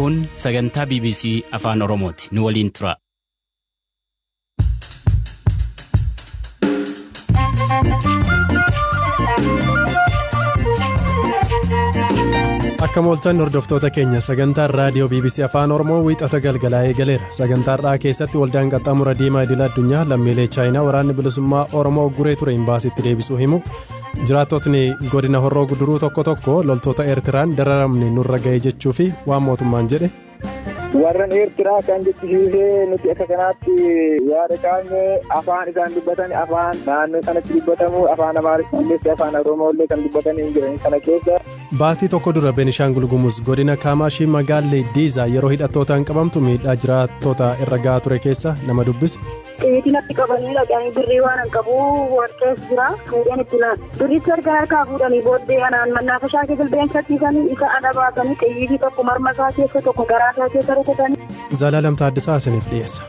Kun sagantaa BBC Afaan Oromooti. Nu waliin tura. Akka mooltan hordoftoota keenya, sagantaan raadiyoo BBC Afaan Oromoo Wiixata galgalaa eegaleera. Sagantaa har'aa keessatti, Waldaan Qaxxaamura Diimaa Idil Addunyaa lammiilee Chaayinaa Waraanni Bilisummaa Oromoo guree ture imbaasiitti deebisuu himu. Jiraattotni godina Horroo Guduruu tokko tokko loltoota Eertiraan dararamni nurra ga'e jechuu fi waan mootummaan jedhe. Warran Eertiraa kan jechisiisee nuti akka kanaatti yaada kaafne, afaan isaan dubbatan, afaan naannoo sanatti dubbatamu, afaan Amaariffaa, afaan Oromoo illee kan dubbatan hin jiran kana keessa. Baatii tokko dura Beenishaangul Gumuz godina Kaamaashii magaalli Diizaa yeroo hidhattootaan qabamtu miidhaa jiraattota irra gahaa ture keessa nama dubbise. Xiyyiitiin natti qabanii dhaqanii, birrii waan hin qabu, warqees jira, fuudhan itti laatu. Birrichi erga harkaa fuudhanii booddee anaan mannaafashaa keessa jilbeenfachiisanii, isa ala baasanii, xiyyiitii tokko morma isaa keessa, tokko garaa isaa keessa rukutanii. Zalaalam Taaddasaa isiniif dhiyeessa.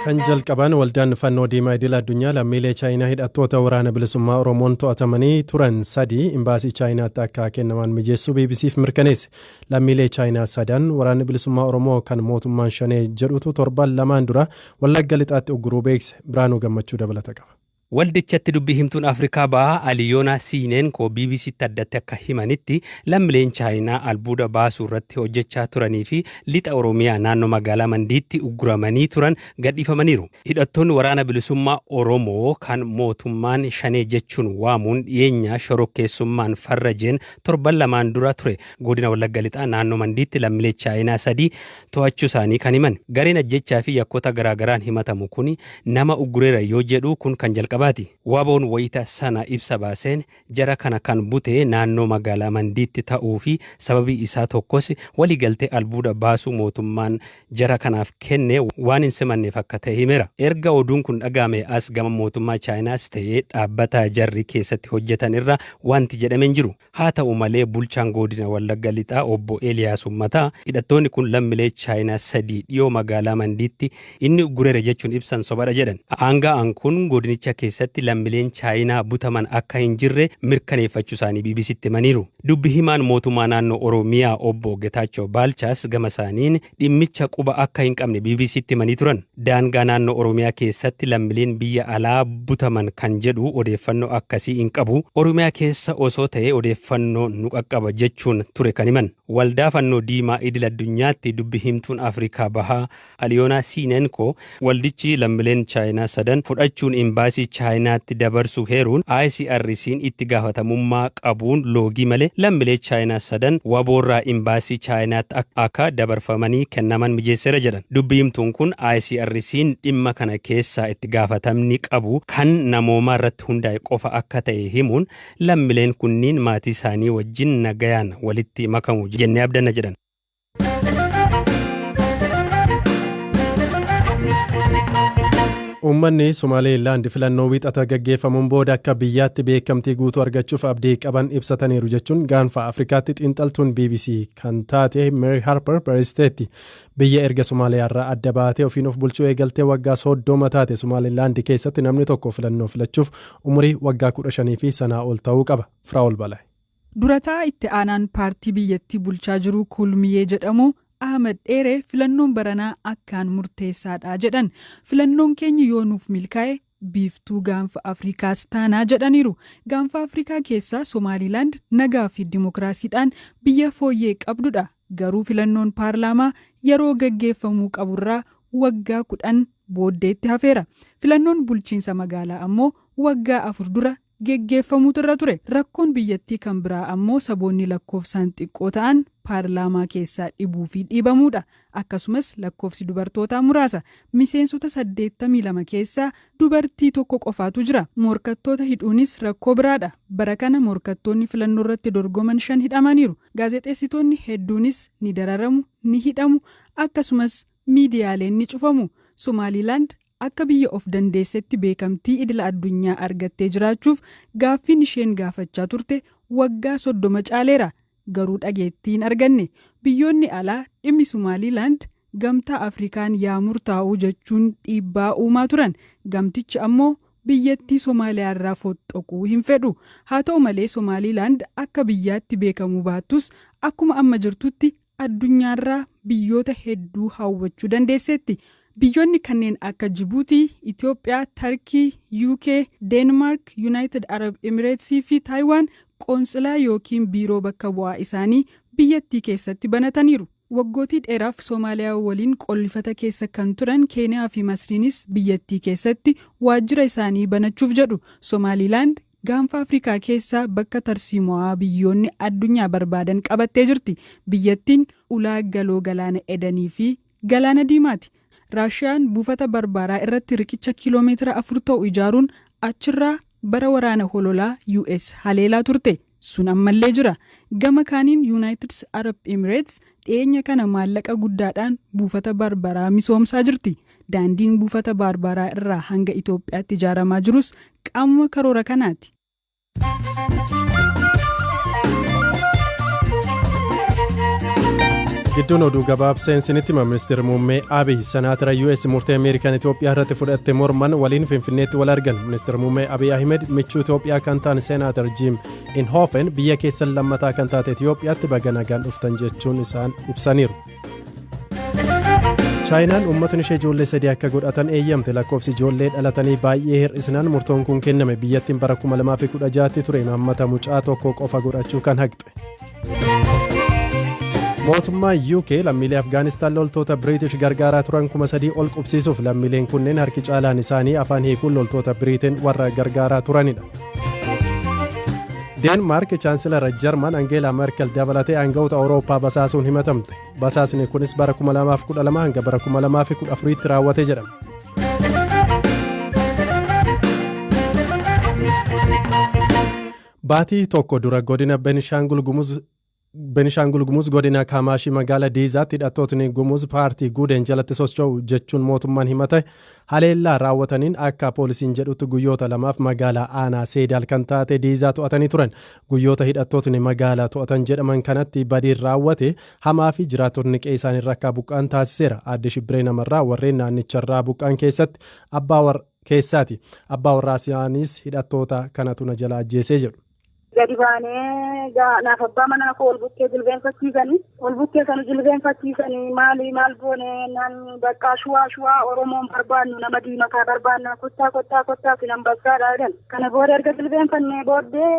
Kan jalqaban, Waldaan Fannoo Diimaa Idil Addunyaa lammiilee Chaayinaa hidhattoota Waraana Bilisummaa Oromoon to'atamanii turan sadii imbaasii Chaayinaatti akka kennaman mijeessuu BBCf mirkaneesse. Lammiilee Chaayinaa sadan Waraanni Bilisummaa Oromoo kan mootummaan Shanee jedhutu torban 2n dura Wallagga Lixaatti ugguruu beekse. Biraanuu Gammachuu dabalata qaba. Waldichatti dubbii himtuun Afrikaa Bahaa Aliyoonaa Siineenkoo BBCtti addatti akka himanitti, lammileen Chaayinaa albuuda baasuu irratti hojjechaa turanii fi lixa Oromiyaa naannoo magaalaa Mandiitti ugguramanii turan gadhiifamaniiru. Hidhattoonni Waraana Bilisummaa Oromoo kan mootummaan Shanee jechuun waamuun dhiyeenya shorokkeessummaan farrajeen torban 2n dura ture godina Wallagga Lixaa naannoo Mandiitti lammilee Chaayinaa sadii to'achuu isaanii kan himan. Gareen ajjechaa fi yakkoota garaagaraan himatamu kun nama uggureera yoo jedhu kun kan jalqabaati. WBOn wayita sana ibsa baaseen jara kana kan bute naannoo magaalaa Mandiitti ta'uu fi sababii isaa tokkos waliigaltee albuuda baasuu mootummaan jara kanaaf kenne waan hin simanneef akka ta'e himeera. Erga oduun kun dhaga'ame as gama mootummaa Chaayinaas ta'ee dhaabbata jarri keessatti hojjetan irra wanti jedhame hin jiru. Haa ta'u malee, bulchaan godina Wallagga Lixaa obbo Eeliyaas Ummataa hidhattoonni kun lammilee Chaayinaa sadii dhiyoo magaalaa Mandiitti inni uggureera jechuun ibsan sobadha jedhan. Aanga'aan kun godinicha keessatti lammileen Chaayinaa butaman akka hin jirre mirkaneeffachuu isaanii BBCtti himaniiru. Dubbi himaan mootummaa naannoo Oromiyaa obbo Getaachoo Baalchaas gama isaaniin dhimmicha quba akka hin qabne BBCtti himanii turan. Daangaa naannoo Oromiyaa keessatti lammileen biyya alaa butaman kan jedhu odeeffannoo akkasii hin qabu. Oromiyaa keessa osoo ta'ee odeeffannoo nu qaqqaba jechuun ture kan himan. Waldaa Fannoo Diimaa Idil Addunyaatti dubbi himtuun Afrikaa Bahaa Aliyoonaa Siinenko waldichi lammileen Chaayinaa sadan fudhachuun imbaasii Chaayinaatti dabarsuu heeruun, ICRC'n itti gaafatamummaa qabuun loogii malee lammilee Chaayinaa sadan WBOrraa imbaasii Chaayinaatti akka dabarfamanii kennaman mijeesseera jedhan. Dubbi himtuun kun ICRC'n dhimma kana keessaa itti gaafatamni qabu kan namoomaa irratti hundaa'e qofa akka ta'e himuun, lammileen kunniin maatii isaanii wajjin nagayaan walitti makamu jennee abdanna jedhan. Uummanni Somaaliilaand filannoo Wiixata gaggeeffamuun booda akka biyyaatti beekamtii guutuu argachuuf abdii qaban ibsataniiru jechuun Gaanfa Afrikaatti xiinxaltuun BBC kan taate Mary Harper barreessiteetti. Biyya erga Somaaliyaarraa adda baatee ofiin of bulchuu eegaltee waggaa 30 taate Somaaliilaand keessatti namni tokko filannoo filachuuf umurii waggaa 15 fi sanaa ol ta'uu qaba. Firaa'ol Balaa. Durataa itti aanaan paartii biyyattii bulchaa jiru Kulmiyee jedhamu Ahmad Dheeree filannoon baranaa akkaan murteessaadha jedhan. Filannoon keenya yoo nuuf milkaa'e biiftuu Gaanfa Afrikaas taanaa jedhaniiru. Gaanfa Afrikaa keessaa Somaaliilaand nagaa fi dimokiraasiidhaan biyya fooyyee qabdudha. Garuu filannoon paarlaamaa yeroo gaggeeffamuu qaburraa waggaa 10 booddeetti hafeera. Filannoon bulchiinsa magaalaa ammoo waggaa 4 dura geggeeffamuutu irra ture. Rakkoon biyyattii kan biraa ammoo saboonni lakkoofsaan xiqqoo ta'an paarlaamaa keessaa dhibuu fi dhiibamuudha. Akkasumas lakkoofsi dubartootaa muraasa. Miseensota 82 keessaa dubartii tokko qofaatu jira. Morkattoota hidhuunis rakkoo biraadha. Bara kana morkattoonni filannoorratti dorgoman shan hidhamaniiru. Gaazexeessitoonni hedduunis ni dararamu, ni hidhamu, akkasumas miidiyaaleen ni cufamu. Somaaliilaand akka biyya of dandeessetti beekamtii idila addunyaa argattee jiraachuuf gaaffiin isheen gaafachaa turte waggaa 30 caaleera. Garuu dhageettii hin arganne. Biyyoonni alaa dhimmi Somaaliilaand Gamtaa Afrikaan yaa murtaa'u jechuun dhiibbaa uumaa turan. Gamtichi ammoo biyyattii Somaaliyaarraa foxxoquu hin fedhu. Haa ta'u malee, Somaaliilaand akka biyyaatti beekamuu baattus akkuma amma jirtutti Addunyaarraa biyyoota hedduu hawwachuu dandeesseetti. Biyyoonni kanneen akka Jibuutii, Itoophiyaa, Tarkii, UK, Deenmaark, United Arab Emireetsii fi Taayiwaan qoonsilaa yookiin biiroo bakka bu'aa isaanii biyyattii keessatti banataniiru. Waggootii dheeraaf Soomaaliyaa waliin qollifata keessa kan turan Keeniyaa fi Masriinis biyyattii keessatti waajjira isaanii banachuuf jedhu. Somaalilaand Gaanfa Afrikaa keessaa bakka tarsiimoo biyyoonni addunyaa barbaadan qabattee jirti. Biyyattiin ulaa galoo Galaana Edanii fi Galaana Diimaati. Raashiyaan buufata Barbaaraa irratti riqicha kiiloomeetira 4 ta'u ijaaruun achirraa bara waraana hololaa US haleelaa turte. Sun ammallee jira. Gama kaaniin United Arab Emirates dhiyeenya kana maallaqa guddaadhaan buufata Barbaraa misoomsaa jirti. Daandiin buufata Barbaraa irraa hanga Itoophiyaatti ijaaramaa jirus qaamuma karoora kanaati. Gidduun oduu gabaabseen isinitti hima. Ministeerri Muummee Abiy Senaatara US murtee Ameerikaan Itoophiyaa irratti fudhatte morman waliin Finfinneetti wal argan. Ministeerri Muummee Abiy Ahmed michuu Itoophiyaa kan ta'an Senaatar Jim Inhofen biyya keessan lammataa kan taate Itoophiyaatti baga nagaan dhuftan jechuun isaan ibsaniiru. Chaayinaan uummatni ishee ijoollee sadii akka godhatan eeyyamte. Lakkoofsi ijoollee dhalatanii baay'ee hir'isnaan murtoon kun kenname. Biyyattiin bara 2016tti ture imaammata mucaa tokko qofa godhachuu kan haqxe. Mootummaan UK lammiilee Afgaanistaan loltoota Biriitish gargaaraa turan 3,000 ol qubsiisuuf. Lammiileen kunneen harki caalaan isaanii afaan hiikuun loltoota Biriiteen warra gargaaraa turanidha. Deenmaark Chaansilara Jarman Angeelaa Merkel dabalatee aangawoota Awurooppaa basaasuun himatamte. Basaasni kunis bara 2012 hanga bara 2014tti raawwate jedhama. Baatii tokko dura godina Benishaangul Gumuz Benishaangul Gumuz godina Kaamaashii magaala Diizaatti hidhattootni Gumuz paartii Guudeen jalatti socho'u jechuun mootummaan himate haleellaa raawwataniin akka poolisiin jedhutti guyyoota lamaaf magaalaa aanaa Seedaal kan taate Diizaa to'atanii turan. Guyyoota hidhattootni magaalaa to'atan jedhaman kanatti badiin raawwate hamaa fi jiraattotni qe'ee isaaniirra akka buqqa'an taasiseera. Aadde Shibbiree Namarraa warreen naannicharraa buqqa'an keessatti abbaa war keessaati. Abbaa warraa isaaniis hidhattoota kanatu na jala ajjeesee jedhu. Gadi baanee naaf abbaa manaa koo ol bukkee jilbeenfachiisanii, ol bukkee sana jilbeenfachiisanii, maali maal goone naan, bakka shuwaa shuwaa Oromoon barbaannu, nama diimataa barbaanna, kottaa kottaa kottaa filan bassaadha jedhan. Kana booda erga jilbeenfannee booddee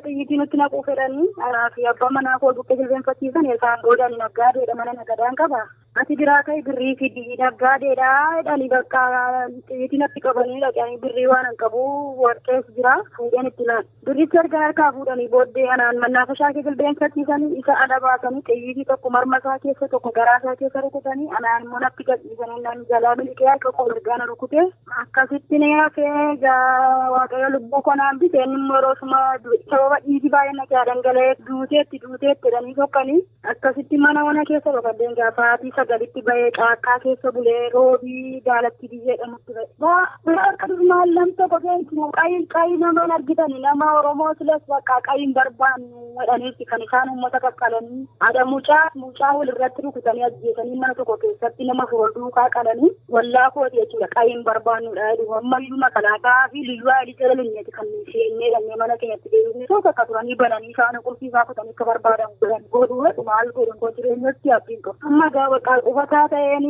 xiyyitii nutti naquu fedhanii, anaa fi abbaa manaa koo ol bukkee jilbeenfachiisan. Isaan booda ani naggaadeedha, mana nagadaan qaba. Ati biraa ka'e birrii fidi, naggaadeedha jedhanii, bakka xiyyitii natti qabanii dhaqanii, birrii waan hin qabu, warqees jira, fuudhan itti laatu. Birrichi erga harkaa fuudhanii booddee anaan mannaafashaa keessa jilbeenfachiisanii, isa ala baasanii xiyyitii tokko marma isaa keessa, tokko garaa isaa keessa rukutanii, anaan immoo natti gadhiisanii, nan jalaa miliqee harka koo mirgaana rukute. Akkasitti ni hafee. Waaqayyo lubbuu koo naan bite. Inni immoo yeroo suma sababa dhiigi baay'ee na keessaa dhangala'ee duuteetti duuteetti jedhanii sokkanii, akkasitti mana wana keessa boqodheen gaafa sa'aatii 9tti bahee caakkaa keessa bulee Roobii Daalatti biyya jedhamutti ba'e. Akka maal nam tokko keessa qayi qayi namaan argitani, nama Oromoo silas bakka qayiin barbaannu jedhaniiti kan isaan uummata qaqqalanii, haadha mucaa mucaa walirratti rukutanii ajjeesanii, mana tokko keessatti nama 4 duukaa qalanii, wallaa kooti jechuudha. Qayiin barbaannudha jedhu. Ammayyuu makalaakaa fi liyyuu haayilii jala linneeti kan seennee dhannee mana keenyatti deebisne. Tokko akka turanii bananii faana qulfii isaa kutanii akka barbaadan godhan godhuu jedhu. Maal godhu koo, jireenyatti abdiin qabu. Amma gaa bakka qubataa ta'een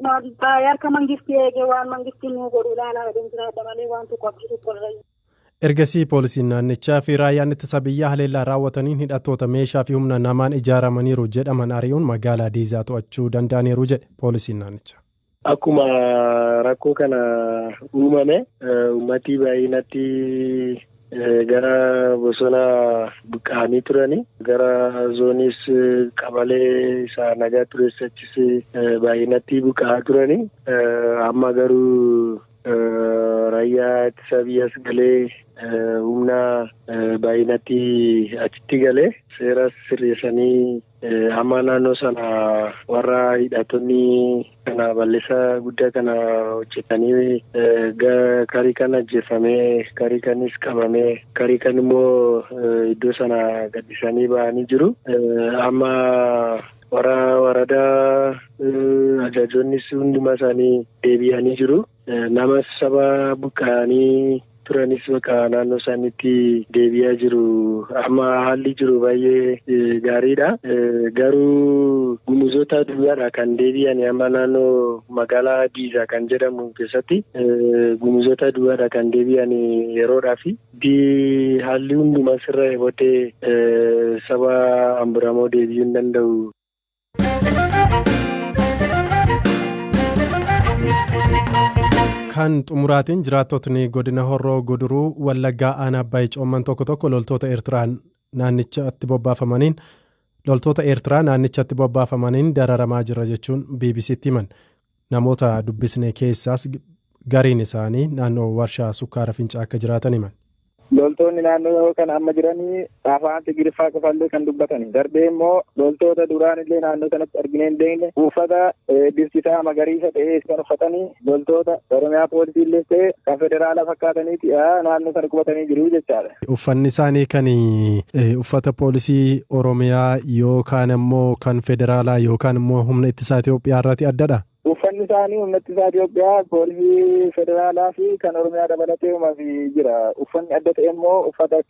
baay'ee harka mangistii eegee waan mangistiin nuu godhu ilaalaa jedheen jiraadha malee waan tokko abdii tokko irra. Ergasii poolisiin naannichaa fi raayyaan ittisa biyyaa haleellaa raawwataniin hidhattoota meeshaa fi humna namaan ijaaramaniiru jedhaman ari'uun magaalaa Diizaa to'achuu danda'aniiru jedhe poolisiin naannichaa. Akkuma rakkoo kana uumame uummatii baay'inatti gara bosona buqqa'anii turani. Gara zooniis qabalee isaa nagaa tureessachis baay'inatti buqqa'aa turani. Amma garuu raayyaa ittisa biyyaas galee, humna baay'inatti achitti galee, seera sirreessanii, amma naannoo sana warra hidhattoonni kana balleessa guddaa kana hojjetanii karii kan ajjeefamee, karii kanis qabamee, karii kan immoo iddoo sana gadhiisanii ba'anii jiru. Amma warra waradaa ajajoonnis hunduma isaanii deebi'anii jiru. Nama saba buqqa'anii Turanis bakka naannoo isaaniitti deebi'aa jiru. Amma haalli jiru baay'ee gaariidha. Garuu gumuzoota duwwaadha kan deebi'an amma naannoo magaalaa Diizaa kan jedhamu keessatti gumuzoota duwwaadha kan deebi'an yeroodhaaf. Haalli hundumaa sirra booddee saba hambiramoo deebi'uu hin danda'u. Kan xumuraatiin jiraattotni godina Horroo Guduruu Wallaggaa aanaa Abbaay Coomman tokko tokko loltoota Eertiraan naannichatti bobbaafamaniin loltoota Eertiraa naannichatti bobbaafamaniin dararamaa jira jechuun BBCtti himan. Namoota dubbisne keessaas gariin isaanii naannoo warshaa sukkaara Fincaa'aa akka jiraatan himan. Loltoonni naannoo kana amma jiranii afaan Tigiriffaa qofallee kan dubbatani. Darbee immoo loltoota duraan illee naannoo sanatti arginee hin beekne uffata bifti isaa magariisa ta'e kan uffatanii loltoota Oromiyaa poolisii illee ta'e kan federaalaa fakkaataniiti naannoo sana qubatanii jiru jechaadha. Uffanni isaanii kan uffata poolisii Oromiyaa yookaan immoo kan federaalaa yookaan immoo humna ittisaa Itoophiyaa irratti addadha. Uffanni isaanii humna ittisaa Itoophiyaa, poolisii federaalaa fi kan Oromiyaa dabalatee uumaaf jira. Uffanni adda ta'e immoo uffata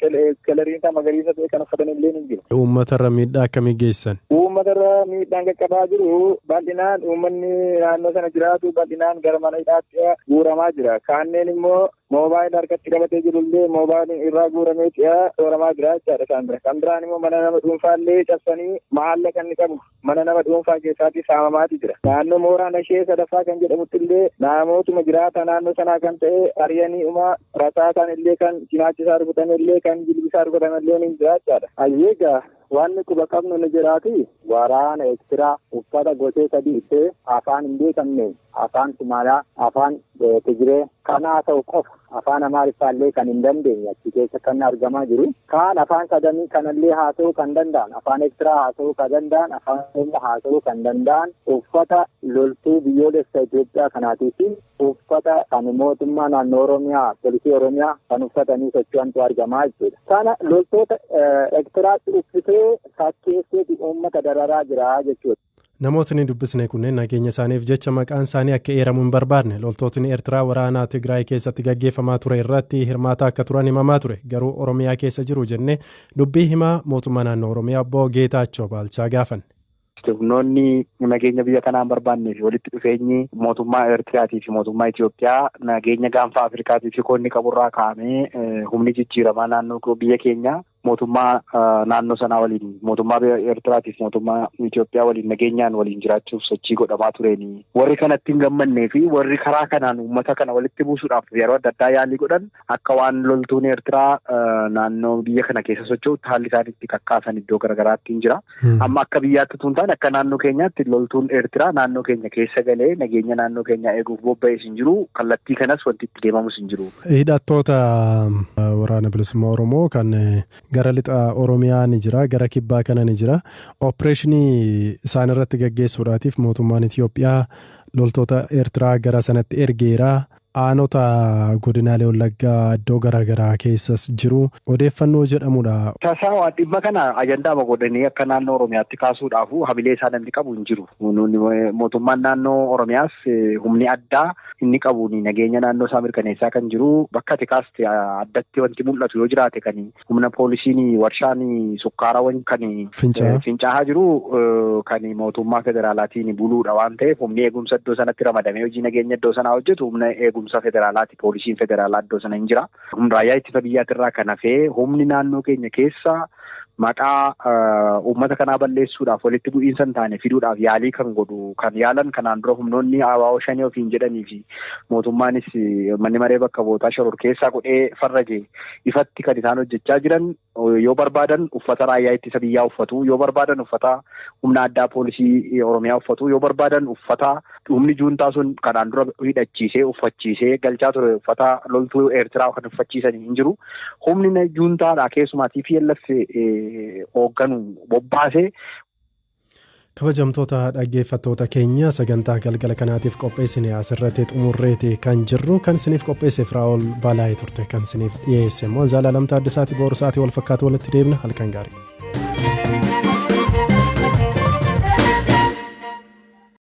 kalariin isaa magariisa ta'e kan uffatan illee ni jiru. Uummatarra miidhaa akkamii geessan? Uummatarra miidhaan qaqqabaa jiru bal'inaan uummanni naannoo sana jiraatu bal'inaan gara mana hidhaatti guuramaa jira. Kanneen immoo moobaayilii harkatti qabatee jirullee moobaayiliin irraa guuramee sooramaa jira jechaadha isaan bira. Kan biraan immoo mana nama dhuunfaallee cabsanii maallaqa inni qabu mana nama dhuunfaa keessaatti saamamaati jira. Naannoo mooraa Nashee sadaffaa kan jedhamutti illee namootuma jiraata naannoo sanaa kan ta'e ari'anii uma rasaasaan illee kan cinaachisaa rukutame illee kan jilbisaa rukutame illee ni jira jechaadha. Ayyeegaa wanni quba qabnu ni jiraati waraana Eertiraa uffata gosee sadii ittee afaan hin beekamne afaan Sumaalaa, afaan Tigiree kanaa ta'u qofa afaan Amaariffaallee kan hin dandeenye achi keessa kan argamaa jiru. Kaan afaan sadanii kanallee haasa'uu kan danda'an, afaan Eertiraa haasa'uu kan danda'an, afaan Oromoo haasa'uu kan danda'an uffata loltuu biyyoolessa Itoophiyaa kanaatii fi uffata kan mootummaa naannoo Oromiyaa, poolisii Oromiyaa kan uffatanii socho'antu argamaa jechuudha. Kana loltoota Eertiraatti uffisee fakkeesseeti uummata dararaa jira jechuudha. Namootni dubbisne kunneen nageenya isaaniif jecha maqaan isaanii akka eeramu hin barbaadne loltootni Eertiraa waraanaa Tigraay keessatti gaggeeffamaa ture irratti hirmaataa akka turan himamaa ture garuu Oromiyaa keessa jiru jennee dubbii himaa mootummaa naannoo Oromiyaa obbo Geetaachoo Baalchaa gaafanne. Humnoonni nageenya biyya kanaa hin barbaannee fi walitti dhufeenyi mootummaa Eertiraatii fi mootummaa Itoophiyaa nageenya gaanfa Afrikaatii fi koonni qaburraa kaa'amee humni jijjiiramaa naannoo biyya keenyaa mootummaa naannoo sanaa waliin mootummaa Eertiraatii fi mootummaa Itoophiyaa waliin nageenyaan waliin jiraachuuf sochii godhamaa tureeni. Warri kanatti hin gammannee fi warri karaa kanaan uummata kana walitti buusuudhaaf yeroo adda addaa yaalii godhan akka waan loltuun Eertiraa naannoo biyya kana keessa socho'utti haalli isaan itti kakkaasan iddoo garaagaraatti hin jira. Amma akka biyyaatti tun taane akka naannoo keenyaatti loltuun Eertiraa naannoo keenya keessa galee nageenya naannoo keenyaa eeguuf bobba'ees hin jiru. Kallattii kanas wanti itti deemamus hin jiru. Hidhattoota waraana bilisummaa Oromoo kan gara lixa Oromiyaa ni jira, gara kibbaa kana ni jira. Opereeshinii isaan irratti gaggeessuudhaatiif mootummaan Itoophiyaa loltoota Eertiraa gara sanatti ergeera. Aanota godinaalee Wallaggaa iddoo garaagaraa keessas jiru odeeffannoo jedhamudha. Tasaa waan dhimma kana ajandaama godhanii akka naannoo Oromiyaatti kaasuudhaafu hamilee isaa namni qabu hin jiru. Mootummaan naannoo Oromiyaas humni addaa inni qabuun nageenya naannoo isaa mirkaneessaa kan jiru bakka ati kaaste addatti wanti mul'atu yoo jiraate kan humna poolisiin warshaan sukkaarawwan kan fincaa'aa jiru kan mootummaa federaalaatiin buluudha waan ta'eef humni eegumsa iddoo sanatti ramadamee hojii nageenya iddoo sanaa hojjetu humna eegumsa federaalaati poolisiin federaalaa iddoo sana hin jira. Humna raayyaa ittisa biyyaatirraa kan hafee humni naannoo keenya keessa maqaa uummata kanaa balleessuudhaaf walitti bu'iinsa hin taane fiduudhaaf yaalii kan godhu kan yaalan kanaan dura humnoonni ABO shanii ofiin jedhanii fi mootummaanis manni maree bakka bu'ootaa shoror keessaa godhee farraje ifatti kan isaan hojjechaa jiran yoo barbaadan uffata raayyaa ittisa biyyaa uffatu, yoo barbaadan uffata humna addaa poolisii Oromiyaa uffatu, yoo barbaadan uffata humni juuntaa sun kanaan dura hidhachiisee uffachiisee galchaa ture uffata loltuu Eertiraa kan uffachiisan hin jiru. Humni juuntaadha keessumaa TPLF hoogganu bobbaasee. Kabajamtoota dhaggeeffattoota keenya sagantaa galgala kanaatiif qopheessine asirratti xumurreeti kan jirru kan isiniif qopheesse Firaa'ol Balaayee turte kan isiniif dhiyeesse immoo Zaalaalam Taaddasaati boru sa'aatii wal fakkaatu walitti deebina halkan gaarii.